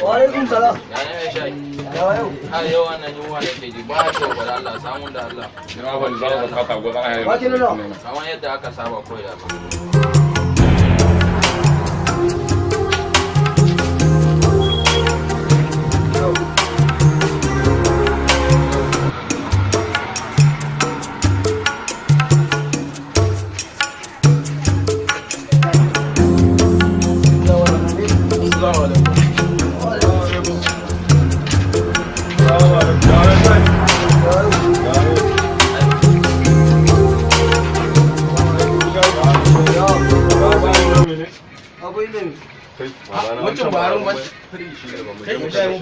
Wa alaikum salam. Ya ne mai shayi? Ya yau. Har yau wannan yunwa da ke ji ba kyau ba da Allah samun da Allah. Wake na nawa? Kamar yadda aka saba koyi da ba. Akwai indomi. Wancan barin ba. Kai shayi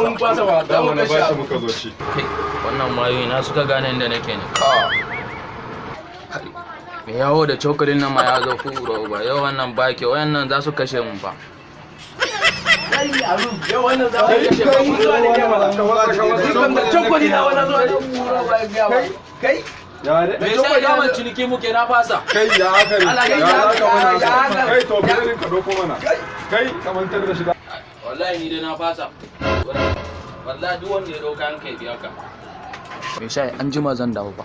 mun fasa ba. Za mu kashe abu. Muka zo ci. Kai, wannan mayu na suka gane inda nake ne. Me yawo da cokalin nan ma ya zo ku ba yau wannan ba kyau, wayannan za su kashe mun fa. Yau wannan za mu kashe ba. Mun zuwa ne kai mana. Da cokali na wannan zuwa ne. Kai. Ya ne? Me sai daman ciniki muke na fasa. Kai ya haka ne. Allah, kai Ya ya haka mana. ya haka. Kai to birin ka doko mana. Kai ka mantar da shi da. Wallahi ni dai na fasa. Wallahi duk wanda ya dauka an kai biya ka. Me shayi an jima zan dawo ba.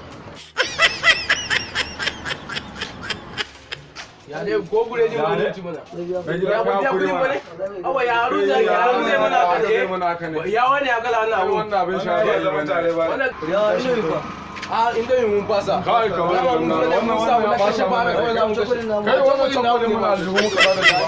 Ya ne ko gure ne mun ci mana. Mai gida Ya ka ba biya hakuri kudin mana. bane. Awa ya haru zai ya haru zai mana haka Zai ne. mana haka ne. Ya wani ya kala wannan Kai abu. wannan abin sha ba zama tare ba. Wannan Ya indomi fa. a indomi mun fasa. Kai ka Dama wannan mun zo ne mun sa wannan mu ya kashe fasa bara mana. kawai za mu kashe. Cokalin namu. Kai wannan cokalin mana aljihu muka ba da shi ba.